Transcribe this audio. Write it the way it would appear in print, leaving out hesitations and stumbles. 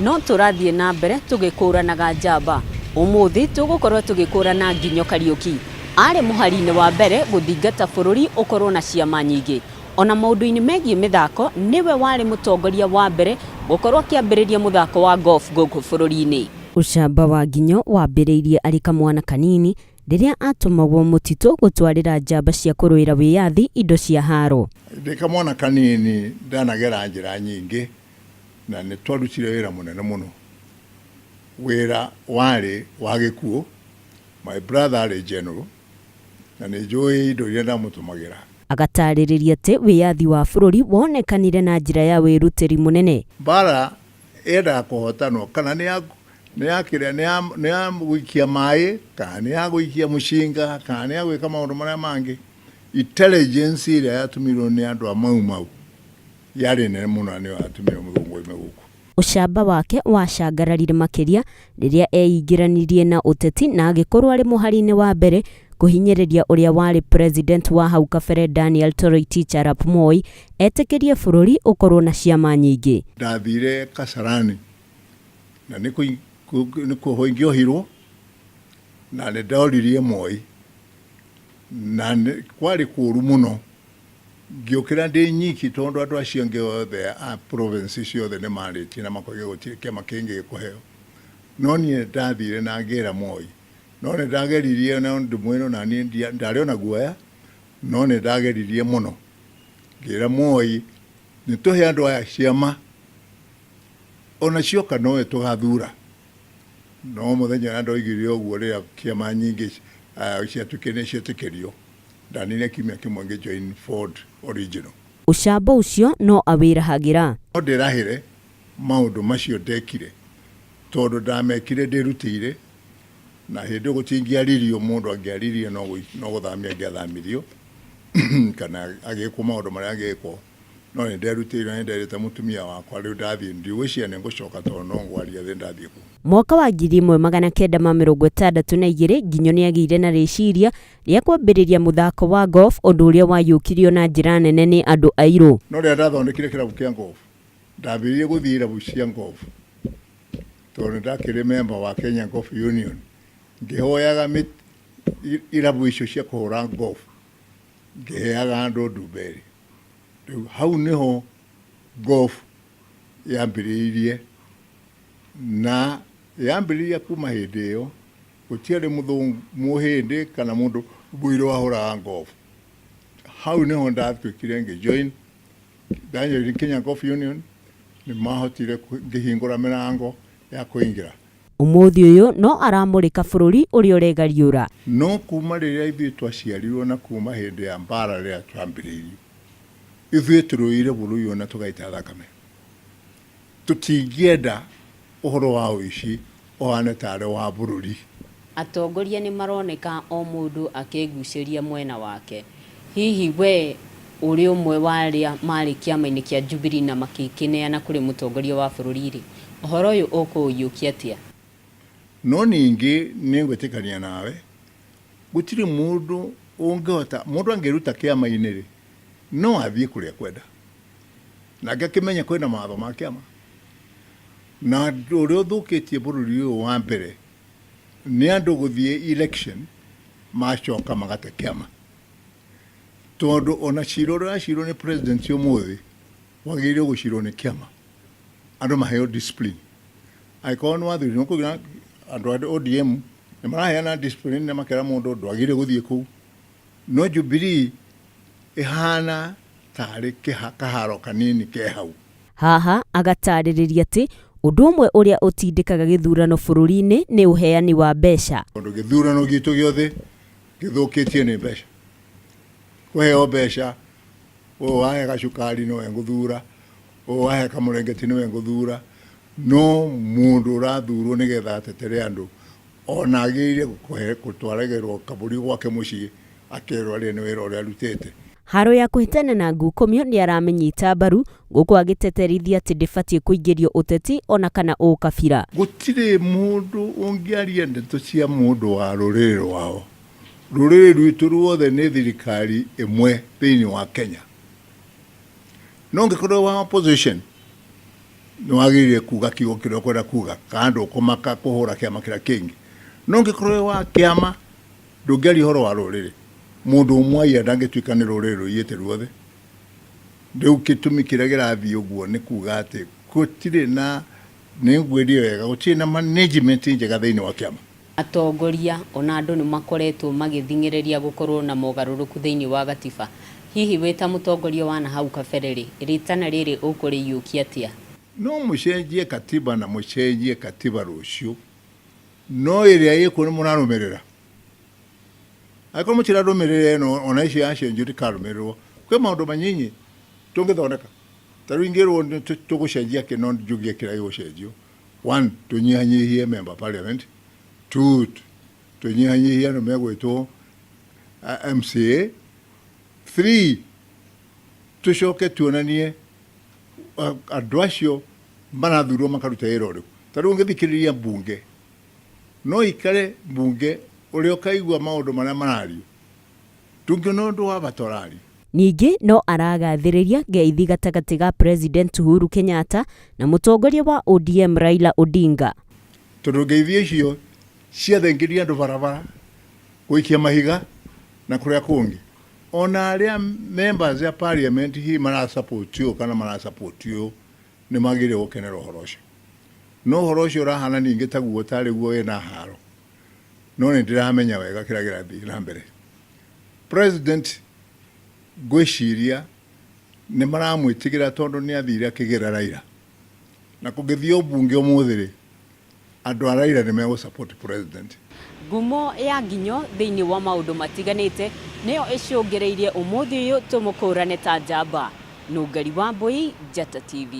No tũrathiĩ na mbere tũgĩkũranaga njamba. Ũmũthĩ tũgũkorwo tũgĩkũrana Nginyo Kariũki. Arĩ mũhari-inĩ wa mbere gũthingata bũrũri ũkorwo na ciama nyingĩ. Ona maũndũ-inĩ megiĩ mĩthako, nĩwe warĩ mũtongoria wa mbere gũkorwo akĩambĩrĩria mũthako wa golf gũkũ bũrũri-inĩ. Ũcamba wa Nginyo wambĩrĩirie arĩ kamwana kanini rĩrĩa atũmagwo mũtitũ gũtwarĩra njamba cia kũrũĩra wĩyathi indo cia haro. Ndĩ kamwana kanini ndanagera njĩra nyingĩ na nĩ twarutire wĩra mũnene mũno. Wĩra warĩ wa gĩkuũ, my brother arĩ general na nĩ njũĩ indo iria ndamũtũmagĩra. Agatarĩrĩria atĩ wĩyathi wa bũrũri wonekanire na njĩra ya wĩrutĩri mũnene. Mbara yendaga kũhotanwo kana nĩ ya nĩ ya kĩrĩa nĩ ya nĩ ya gũikia maĩ kana nĩ ya gũikia mũcinga kana nĩ ya gwĩka maũndũ marĩa mangĩ. Intelligence ĩrĩa yatũmirwo nĩ andũ a Mau Mau yarĩ nene mũno na nĩyo yatũmire mũthũngũ oime gũkũ. Ũcamba wake wacangararire makĩria rĩrĩa eingĩranirie na ũteti na agĩkorwo arĩ mũhari-inĩ wa mbere kũhinyĩrĩria ũrĩa warĩ president wa hau kabere Daniel Toroitich arap Moi etĩkĩrie bũrũri ũkorwo na ciama nyingĩ. Ndathire Kasarani na nĩ kuohwo ingĩohirwo na nĩ ndoririe Moi na kwarĩ kũũru mũno. Ngĩũkĩra ndĩ nyiki tondũ andũ acio angĩ othe a province ciothe nĩ marĩtie na makoiga gũtirĩ kĩama kĩngĩ gĩkũheo. No niĩ ndathire na ngĩra Moi. No nĩ ndageririe na ndĩmwĩre ona niĩ ndarĩ ona guoya, no nĩ ndageririe mũno. Ngĩra Moi nĩ tũhe andũ aya ciama, ona cioka nowe tũgathura. No mũthenya ũrĩa ndoigire ũguo rĩrĩa ciama nyingĩ ciatuĩkire nĩ cietĩkĩrio, ndanire kiumia kĩmwe ngĩ join Ford original. Ũcamba ũcio no awĩrahagĩra. No ndĩrahĩre maũndũ macio ndekire tondũ ndamekire ndĩrutĩire, na hĩndĩ ĩyo gũtingĩaririo, mũndũ angĩaririe no gũthamio angĩathamirio kana agĩkwo maũndũ marĩa angĩkwo. No nĩ nderutĩire na nĩ nderĩte mũtumia wakwa rĩu ndathiĩ ndigwĩciria nĩ ngũcoka tondũ no ngwaria thĩ ndathiĩ kũu. Mwaka wa 1962 Nginyo nĩagĩire na rĩciria rĩa kwambĩrĩria mũthako wa golf, ũndũ ũrĩa waiyũkirio na njĩra nene nĩ andũ airũ. No rĩrĩa ndathondekire kĩrabu kĩa golf, ndambĩrĩirie gũthiĩ irabu cia golf tondũ nĩ ndakĩrĩ member wa Kenya Golf Union, ngĩhoyaga irabu icio cia kũhũra golf, ngĩheaga andũ ndumberi. Rĩu hau nĩho golf yambĩrĩirie na yambĩrĩria kuma hĩndĩ ĩyo gũtiarĩ mũthũngũ mũhĩndĩ kana mũndũ mũirũ wahũraga golf. Hau nĩho ndatuĩkire ngĩ join, nda join Kenya Golf Union, nĩ mahotire ngĩhingũra mĩrango ya kũingĩra. Ũmũthĩ ũyũ no aramũrĩka bũrũri ũrĩa ũregariũra. No kuma rĩrĩa ithuĩ twaciarirwo na kuma hĩndĩ ya mbara rĩrĩa twambĩrĩirio, ithuĩ tũrũĩire bũrũri ũyũ na tũgaita thakame. Tũtingĩenda ũhoro wa ũici ũhane tarĩ wa bũrũri. Atongoria nĩ maroneka o mũndũ akĩgucĩria mwena wake. Hihi we ũrĩ ũmwe wa arĩa marĩ kĩama-inĩ kĩa Jubilee na makĩkĩneana kũrĩ mũtongoria wa bũrũri-rĩ, ũhoro ũyũ ũkũũiyũkia atĩa? No ningĩ nĩ ngwĩtĩkania nawe, gũtirĩ mũndũ ũngĩhota, mũndũ angĩruta kĩama-inĩ rĩ, no athiĩ kũrĩa ekwenda. Nake akĩmenye kwĩna mawatho ma kĩama. Na ũndũ ũrĩa ũthũkĩtie bũrũri ũyũ wa mbere nĩ andũ gũthiĩ election macoka magate kĩama. Tondũ ona cira ũrĩa ũracirwo nĩ president ũmũthĩ wagĩrĩirwo gũcirwo nĩ kĩama. Andũ maheo discipline. Angĩkorwo nĩ wathurirwo nĩ andũ a ODM nĩ maraheana discipline na makera mũndũ ndwagĩrĩire gũthiĩ kũu. No Jubilee ĩhana tarĩ kaharo kanini ke hau. Haha agatarĩrĩria atĩ ũndũ ũmwe ũrĩa ũtindĩkaga gĩthurano bũrũri-inĩ nĩ ũheani wa mbeca. Tondũ gĩthurano gitũ gĩothe gĩthũkĩtio nĩ mbeca. Kũheo mbeca, ũyũ wahe gacukari nĩwe ngũthura, ũyũ wahe kamũrengeti nĩwe ngũthura. No mũndũ ũrathurwo nĩgetha atetere andũ, ona agĩrĩire gũtwaragĩrwo kabũri gwake mũciĩ akerwo arĩe nĩ wĩra ũrĩa arutĩte. Haro ya kũhĩtana na ngukomio nĩ aramĩnyita mbaru gũkũ agĩteterithia atĩ ndĩbatiĩ kũingĩrio ũteti ona kana ũkabira. Gũtirĩ mũndũ ũngĩaria ndeto cia mũndũ wa rũrĩrĩ rwao. Rũrĩrĩ rwitũ ruothe nĩ thirikari ĩmwe thĩinĩ wa Kenya. No ũngĩkorwo wa opposition, Nĩ wagĩrĩire kuga kiugo kĩrĩa ũkwenda kuga kana ndũkũmaka kũhũra kĩama kĩrĩa kĩngĩ. No ũngĩkorwo wĩ wa kĩama ndũngĩaria ũhoro wa rũrĩrĩ. Mũndũ ũmwe aiya ndangĩtuĩka nĩ rũrĩrĩ rũiyĩte ruothe. Rĩu gĩtũmi kĩrĩa kĩrathiĩ ũguo nĩ kuga atĩ gũtirĩ na, nĩ ngwĩrire wega, gũtirĩ na management njega thĩinĩ wa kĩama. Atongoria ona andũ nĩ makoretwo magĩthing'ĩrĩria gũkorwo na mogarũrũku thĩinĩ wa gatiba. Hihi wĩ ta mũtongoria wa nahau kabere-rĩ, rĩtana rĩrĩ ũkũrĩiyũkia atĩa? No mũcenjie katiba na mũcenjie katiba rũciũ, no ĩrĩa ĩkuo nĩ mũrarũmĩrĩra. Angĩkorwo mũtirarũmĩrĩra ĩno, ona icio yacenjio ndĩkarũmĩrĩrwo. Kwĩ maũndũ manyinyi tũngĩthondeka. Ta rĩu ingĩrwo tũgũcenjia kĩ, no njuge kĩrĩa gĩgũcenjio. One, tũnyihanyihie member parliament. Two, tũnyihanyihie andũ megwĩtwo MCA. Three, tũcoke tuonanie andũ acio marathurwo makaruta wĩra ũrĩkũ. Ta rĩu ũngĩthikĩrĩria mbunge, no ikare mbunge ũrĩa ũkaigua maũndũ marĩa marario, ndũngĩona ũndũ wa bata ũrario. Ningĩ no aragathĩrĩria ngeithi gatagatĩ ga President Uhuru Kenyatta na mũtongoria wa ODM Raila Odinga. Tondũ ngeithi icio ciathengeria andũ barabara, gũikia mahiga na kũrĩa kũngĩ. Ona arĩa members a parliament hihi mara support ũyũ kana mara support ũyũ nĩ magĩrĩire gũkenera ũhoro ũcio. No ũhoro ũcio ũrahana ningĩ taguo tarĩ guo wĩna haro. No nĩ ndĩramenya wega kĩrĩa kĩrathiĩ na mbere. President ngwĩciria nĩ maramwĩtigĩra tondũ nĩ athire akĩgĩra Raila. Na kũngĩthiĩ ũmbunge ũmũthĩ rĩ, andũ a Raila nĩ megũ support president. Ngumo ya Nginyo thĩinĩ wa maũndũ matiganĩte nĩyo ĩcũngĩrĩirie ũmũthĩ ũyũ tũmũkũrane ta njamba. Nũngari Wambũi, Njata TV.